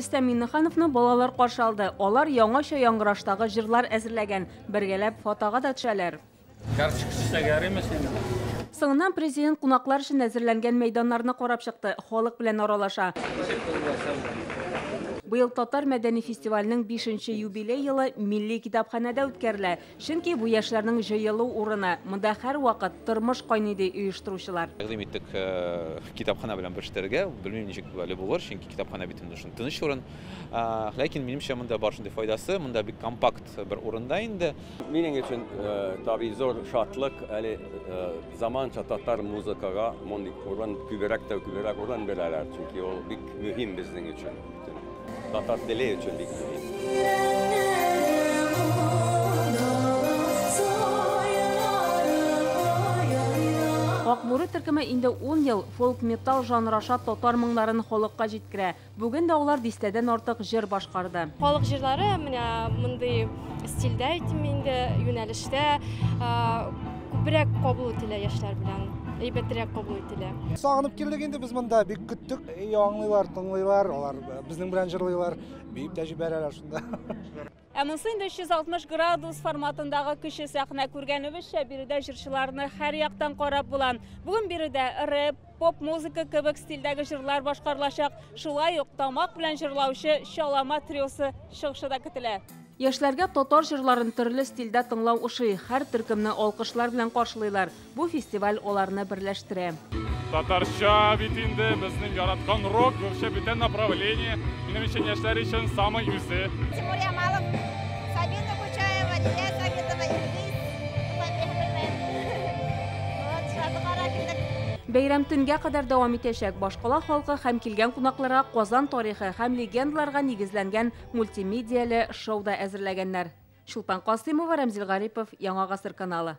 Рөстәм Миңнехановны балалар каршы алды. Алар яңача яңгыраштагы җырлар әзерләгән. Бергәләп фотога да төшәләр. Карточка төшсә ярыймы син? Соңыннан президент кунаклар өчен әзерләнгән мәйданнарны карап чыкты, халык белән аралаша. Быел татар мәдәни фестиваленең 5 юбилей елы Милли китапханәдә үткәрелә. Чөнки бу яшьләрнең җыелу урыны. Монда һәрвакыт тормыш кайный, ди оештыручылар. Тәкъдим иттек китапханә белән берләштерергә. Белмим, ничек әле булыр, чөнки китапханә бит инде шундый тыныч урын. Ләкин минемчә монда бар шундый файдасы, монда бик компакт бер урында инде. Минем өчен табигый зур шатлык, әле заманча татар музыкага мондый урын күбрәк тә күбрәк урын бирәләр, чөнки ул бик мөһим безнең өчен. Татар теле өчен бик мөһим. Акбүре төркеме инде 10 ел фолк-металл жанры аша татар моңнарын халыкка җиткерә. Бүген дә алар дистәдән артык җыр башкарды. Халык җырлары менә мондый стильдә әйтим инде, юнәлештә күбрәк кабул ителә яшьләр белән, әйбәтрәк кабул ителә. Сагынып килдек инде без монда, бик көттек. Аңлыйлар, тыңлыйлар, алар безнең белән җырлыйлар, биеп тә җибәрәләр шунда. Ә монысы инде 360 градус форматындагы кече сәхнә. Күргәнебезчә, биредә җырчыларны һәр яктан карап була. Бүген биредә рэп, поп-музыка кебек стильдәге җырлар башкарылачак. Шулай ук тамак белән җырлаучы Чалама триосы чыгышы да көтелә. Яшьләргә татар җырларын төрле стильдә тыңлау ошый. Һәр төркемне алкышлар белән каршылыйлар. Бу фестиваль аларны берләштерә. Татарча бит инде безнең яраткан рок, вообще бүтән направление. Минем өчен яшьләр өчен самый үзе. Тимур Ямалов, Сабина Кучаева, Лилия Сабитова, Илгиз. Вот, шатлыкара килдек. Бәйрәм төнгә кадәр дәвам итәчәк. Башкала халкы һәм килгән кунакларга Казан тарихы һәм легендаларга нигезләнгән мультимедияле шоу да әзерләгәннәр. Чулпан Касыймова, Рәмзил Гарипов, Яңа Гасыр каналы.